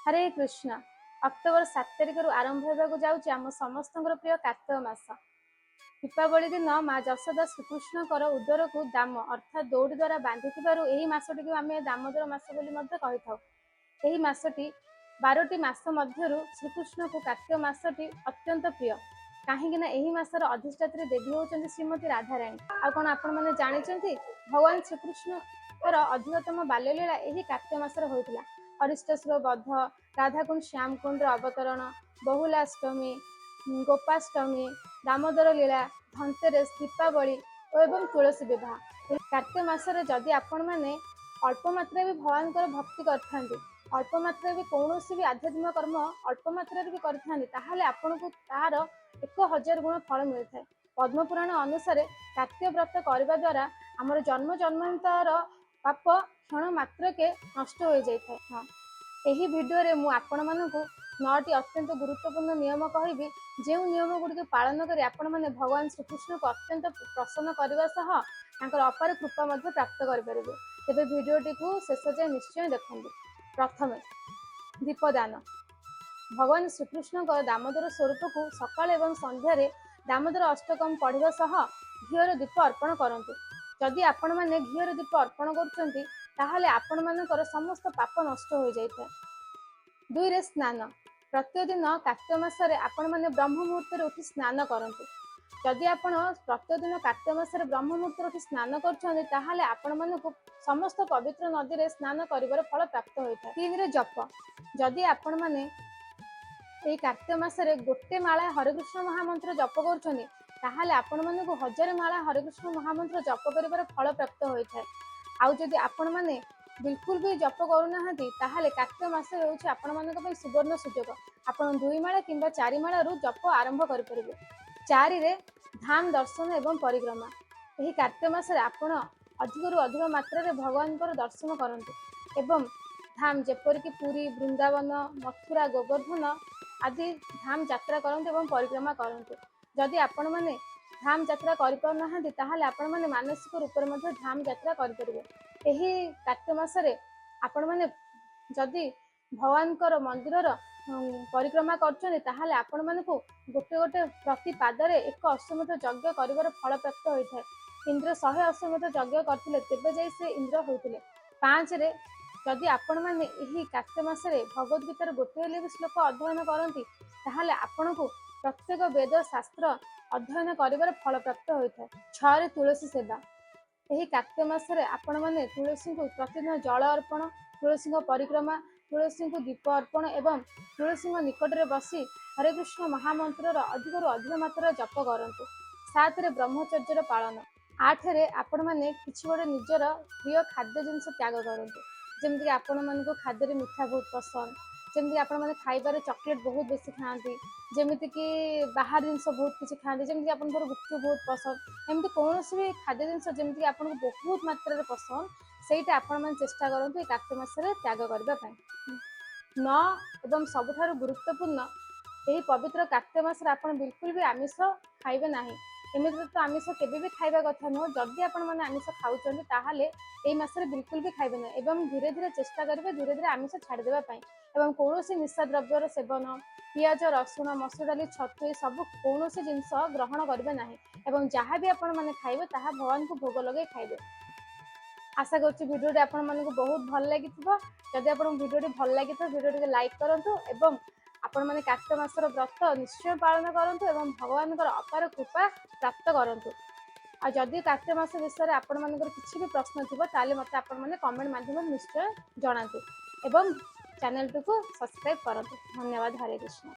Hare Krishna. October 7 ତାରିଖରୁ ଆରମ୍ଭ ହେବାକୁ ଯାଉଛି ଆମ ସମସ୍ତଙ୍କର ପ୍ରିୟ କାର୍ତ୍ତିକ ମାସ। ଦୀପାବଳି ଦିନ ମା ଯଶୋଦା ଶ୍ରୀକୃଷ୍ଣଙ୍କର ଉଦରକୁ ଦାମ ଅର୍ଥାତ୍ ଦଉଡ଼ି ଦ୍ୱାରା ବାନ୍ଧିଥିବାରୁ ଏହି ମାସଟିକୁ ଆମେ ଦାମୋଦର ମାସ ବୋଲି ମଧ୍ୟ କହିଥାଉ। ଏହି ମାସଟି 12ଟି ମାସ ମଧ୍ୟରୁ ଶ୍ରୀକୃଷ୍ଣଙ୍କୁ କାର୍ତ୍ତିକ ମାସଟି ଅତ୍ୟନ୍ତ ପ୍ରିୟ, କାହିଁକି ନା ଏହି ମାସର ଅଧିଷ୍ଠାତ୍ରୀ ଦେବୀ ହେଉଛନ୍ତି ଶ୍ରୀମତୀ ରାଧାରାଣୀ। ଆଉ କ'ଣ ଆପଣମାନେ ଜାଣିଛନ୍ତି, ଭଗବାନ ଶ୍ରୀକୃଷ୍ଣଙ୍କର ଅଧିକତମ ବାଲ୍ୟଲୀଳା ଏହି କାର୍ତ୍ତିକ ମାସରେ ହୋଇଥିଲା? ଅରିଷ୍ଟାସୁର ବଧ, ରାଧାକୁଣ୍ଡ ଶ୍ୟାମକୁଣ୍ଡର ଅବତରଣ, ବହୁଲାଷ୍ଟମୀ, ଗୋପାଷ୍ଟମୀ, ଦାମୋଦର ଲୀଳା, ଧନତେରସ, ଦୀପାବଳି ଓ ଏବଂ ତୁଳସୀ ବିବାହ। କାର୍ତ୍ତିକ ମାସରେ ଯଦି ଆପଣମାନେ ଅଳ୍ପ ମାତ୍ରାରେ ବି ଭଗବାନଙ୍କର ଭକ୍ତି କରିଥାନ୍ତି, ଅଳ୍ପ ମାତ୍ରାରେ ବି କୌଣସି ବି ଆଧ୍ୟାତ୍ମିକ କର୍ମ ଅଳ୍ପ ମାତ୍ରାରେ ବି କରିଥାନ୍ତି, ତାହେଲେ ଆପଣଙ୍କୁ ତାହାର 1000 ଗୁଣ ଫଳ ମିଳିଥାଏ। ପଦ୍ମପୁରାଣ ଅନୁସାରେ କାର୍ତ୍ତିକ ବ୍ରତ କରିବା ଦ୍ୱାରା ଆମର ଜନ୍ମ ଜନ୍ମାନ୍ତର ପାପ କ୍ଷଣ ମାତ୍ରକେ ନଷ୍ଟ ହୋଇଯାଇଥାଏ। ହଁ, ଏହି ଭିଡ଼ିଓରେ ମୁଁ ଆପଣମାନଙ୍କୁ ନଅଟି ଅତ୍ୟନ୍ତ ଗୁରୁତ୍ୱପୂର୍ଣ୍ଣ ନିୟମ କହିବି, ଯେଉଁ ନିୟମ ଗୁଡ଼ିକୁ ପାଳନ କରି ଆପଣମାନେ ଭଗବାନ ଶ୍ରୀକୃଷ୍ଣଙ୍କୁ ଅତ୍ୟନ୍ତ ପ୍ରସନ୍ନ କରିବା ସହ ତାଙ୍କର ଅପାର କୃପା ମଧ୍ୟ ପ୍ରାପ୍ତ କରିପାରିବେ। ତେବେ ଭିଡ଼ିଓଟିକୁ ଶେଷ ଯାଏ ନିଶ୍ଚୟ ଦେଖନ୍ତୁ। ପ୍ରଥମେ ଦୀପଦାନ। ଭଗବାନ ଶ୍ରୀକୃଷ୍ଣଙ୍କ ଦାମୋଦର ସ୍ୱରୂପକୁ ସକାଳ ଏବଂ ସନ୍ଧ୍ୟାରେ ଦାମୋଦର ଅଷ୍ଟକମ ପଢ଼ିବା ସହ ଘିଅର ଦୀପ ଅର୍ପଣ କରନ୍ତୁ। ଯଦି ଆପଣମାନେ ଘିଅର ଦୀପ ଅର୍ପଣ କରୁଛନ୍ତି, ତାହେଲେ ଆପଣମାନଙ୍କର ସମସ୍ତ ପାପ ନଷ୍ଟ ହୋଇଯାଇଥାଏ। ଦୁଇରେ ସ୍ନାନ। ପ୍ରତ୍ୟେକ ଦିନ କାର୍ତ୍ତିକ ମାସରେ ଆପଣମାନେ ବ୍ରହ୍ମ ମୁହୂର୍ତ୍ତରେ ଉଠି ସ୍ନାନ କରନ୍ତୁ। ଯଦି ଆପଣ ପ୍ରତ୍ୟେକ ଦିନ କାର୍ତ୍ତିକ ମାସରେ ବ୍ରହ୍ମ ମୁହୂର୍ତ୍ତରେ ଉଠି ସ୍ନାନ କରୁଛନ୍ତି, ତାହେଲେ ଆପଣମାନଙ୍କୁ ସମସ୍ତ ପବିତ୍ର ନଦୀରେ ସ୍ନାନ କରିବାର ଫଳ ପ୍ରାପ୍ତ ହୋଇଥାଏ। ତିନିରେ ଜପ। ଯଦି ଆପଣମାନେ ଏହି କାର୍ତ୍ତିକ ମାସରେ ଗୋଟେ ମାଳା ହରେକୃଷ୍ଣ ମହାମନ୍ତ୍ର ଜପ କରୁଛନ୍ତି, ତାହେଲେ ଆପଣମାନଙ୍କୁ 1000 ମାଳା ହରେକୃଷ୍ଣ ମହାମନ୍ତ୍ର ଜପ କରିବାର ଫଳ ପ୍ରାପ୍ତ ହୋଇଥାଏ। ଆଉ ଯଦି ଆପଣମାନେ ବିଲକୁଲ ବି ଜପ କରୁନାହାନ୍ତି, ତାହେଲେ କାର୍ତ୍ତିକ ମାସ ହେଉଛି ଆପଣମାନଙ୍କ ପାଇଁ ସୁବର୍ଣ୍ଣ ସୁଯୋଗ। ଆପଣ ଦୁଇ ମାଳା କିମ୍ବା ଚାରି ମାଳାରୁ ଜପ ଆରମ୍ଭ କରିପାରିବେ। ଚାରିରେ ଧାମ ଦର୍ଶନ ଏବଂ ପରିକ୍ରମା। ଏହି କାର୍ତ୍ତିକ ମାସରେ ଆପଣ ଅଧିକରୁ ଅଧିକ ମାତ୍ରାରେ ଭଗବାନଙ୍କର ଦର୍ଶନ କରନ୍ତୁ ଏବଂ ଧାମ ଯେପରିକି ପୁରୀ, ବୃନ୍ଦାବନ, ମଥୁରା, ଗୋବର୍ଦ୍ଧନ ଆଦି ଧାମ ଯାତ୍ରା କରନ୍ତୁ ଏବଂ ପରିକ୍ରମା କରନ୍ତୁ। ଯଦି ଆପଣମାନେ ଧାମ ଯାତ୍ରା କରିପାରୁନାହାନ୍ତି, ତାହେଲେ ଆପଣମାନେ ମାନସିକ ରୂପରେ ମଧ୍ୟ ଧାମ ଯାତ୍ରା କରିପାରିବେ। ଏହି କାର୍ତ୍ତିକ ମାସରେ ଆପଣମାନେ ଯଦି ଭଗବାନଙ୍କର ମନ୍ଦିରର ପରିକ୍ରମା କରୁଛନ୍ତି, ତାହେଲେ ଆପଣମାନଙ୍କୁ ଗୋଟେ ଗୋଟେ ପ୍ରତି ପାଦରେ ଏକ ଅଶ୍ୱମେଧ ଯଜ୍ଞ କରିବାର ଫଳ ପ୍ରାପ୍ତ ହୋଇଥାଏ। ଇନ୍ଦ୍ର 100 ଅଶ୍ୱମେଧ ଯଜ୍ଞ କରିଥିଲେ, ତେବେ ଯାଇ ସେ ଇନ୍ଦ୍ର ହୋଇଥିଲେ। ପାଞ୍ଚରେ ଯଦି ଆପଣମାନେ ଏହି କାର୍ତ୍ତିକ ମାସରେ ଭଗବତ ଗୀତାର ଗୋଟିଏ ହେଲେ ବି ଶ୍ଲୋକ ଅଧ୍ୟୟନ କରନ୍ତି, ତାହେଲେ ଆପଣଙ୍କୁ ପ୍ରତ୍ୟେକ ବେଦ ଶାସ୍ତ୍ର ଅଧ୍ୟୟନ କରିବାର ଫଳ ପ୍ରାପ୍ତ ହୋଇଥାଏ। ଛଅରେ ତୁଳସୀ ସେବା। ଏହି କାର୍ତ୍ତିକ ମାସରେ ଆପଣମାନେ ତୁଳସୀଙ୍କୁ ପ୍ରତିଦିନ ଜଳ ଅର୍ପଣ, ତୁଳସୀଙ୍କ ପରିକ୍ରମା, ତୁଳସୀଙ୍କୁ ଦୀପ ଅର୍ପଣ ଏବଂ ତୁଳସୀଙ୍କ ନିକଟରେ ବସି ହରେ କୃଷ୍ଣ ମହାମନ୍ତ୍ରର ଅଧିକରୁ ଅଧିକ ମାତ୍ରାରେ ଜପ କରନ୍ତୁ। ସାତରେ ବ୍ରହ୍ମଚର୍ଯ୍ୟର ପାଳନ। ଆଠରେ ଆପଣମାନେ କିଛି ଗୋଟେ ନିଜର ପ୍ରିୟ ଖାଦ୍ୟ ଜିନିଷ ତ୍ୟାଗ କରନ୍ତୁ। ଯେମିତିକି ଆପଣମାନଙ୍କୁ ଖାଦ୍ୟରେ ମିଠା ବହୁତ ପସନ୍ଦ, ଯେମିତିକି ଆପଣମାନେ ଖାଇବାରେ ଚକୋଲେଟ୍ ବହୁତ ବେଶୀ ଖାଆନ୍ତି, ଯେମିତିକି ବାହାର ଜିନିଷ ବହୁତ କିଛି ଖାଆନ୍ତି, ଯେମିତିକି ଆପଣଙ୍କର ଗୁପଚୁପ ବହୁତ ପସନ୍ଦ, ଏମିତି କୌଣସି ବି ଖାଦ୍ୟ ଜିନିଷ ଯେମିତିକି ଆପଣଙ୍କୁ ବହୁତ ମାତ୍ରାରେ ପସନ୍ଦ, ସେଇଟା ଆପଣମାନେ ଚେଷ୍ଟା କରନ୍ତୁ ଏଇ କାର୍ତ୍ତିକ ମାସରେ ତ୍ୟାଗ କରିବା ପାଇଁ। ନଅ ଏବଂ ସବୁଠାରୁ ଗୁରୁତ୍ୱପୂର୍ଣ୍ଣ, ଏହି ପବିତ୍ର କାର୍ତ୍ତିକ ମାସରେ ଆପଣ ବିଲକୁଲ ବି ଆମିଷ ଖାଇବେ ନାହିଁ। ଏମିତିରେ ତ ଆମିଷ କେବେ ବି ଖାଇବା କଥା ନୁହଁ। ଯଦି ଆପଣମାନେ ଆମିଷ ଖାଉଛନ୍ତି, ତାହେଲେ ଏଇ ମାସରେ ବିଲକୁଲ ବି ଖାଇବେ ନାହିଁ ଏବଂ ଧୀରେ ଧୀରେ ଚେଷ୍ଟା କରିବେ ଧୀରେ ଧୀରେ ଆମିଷ ଛାଡ଼ିଦେବା ପାଇଁ ଏବଂ କୌଣସି ନିଶା ଦ୍ରବ୍ୟର ସେବନ, ପିଆଜ, ରସୁଣ, ମସୁର ଡାଲି, ଛତୁ ଏସବୁ କୌଣସି ଜିନିଷ ଗ୍ରହଣ କରିବେ ନାହିଁ ଏବଂ ଯାହା ବି ଆପଣମାନେ ଖାଇବେ, ତାହା ଭଗବାନଙ୍କୁ ଭୋଗ ଲଗାଇ ଖାଇବେ। ଆଶା କରୁଛି ଭିଡ଼ିଓଟି ଆପଣମାନଙ୍କୁ ବହୁତ ଭଲ ଲାଗିଥିବ। ଯଦି ଆପଣଙ୍କୁ ଭିଡ଼ିଓଟି ଭଲ ଲାଗିଥିବ, ଭିଡ଼ିଓଟିକୁ ଲାଇକ୍ କରନ୍ତୁ ଏବଂ ଆପଣମାନେ କାର୍ତ୍ତିକ ମାସର ବ୍ରତ ନିଶ୍ଚୟ ପାଳନ କରନ୍ତୁ ଏବଂ ଭଗବାନଙ୍କର ଅପାର କୃପା ପ୍ରାପ୍ତ କରନ୍ତୁ। ଆଉ ଯଦି କାର୍ତ୍ତିକ ମାସ ବିଷୟରେ ଆପଣମାନଙ୍କର କିଛି ବି ପ୍ରଶ୍ନ ଥିବ, ତାହେଲେ ମୋତେ ଆପଣମାନେ କମେଣ୍ଟ ମାଧ୍ୟମରେ ନିଶ୍ଚୟ ଜଣାନ୍ତୁ ଏବଂ ଚ୍ୟାନେଲଟିକୁ ସବସ୍କ୍ରାଇବ୍ କରନ୍ତୁ। ଧନ୍ୟବାଦ। ହରେ କୃଷ୍ଣ।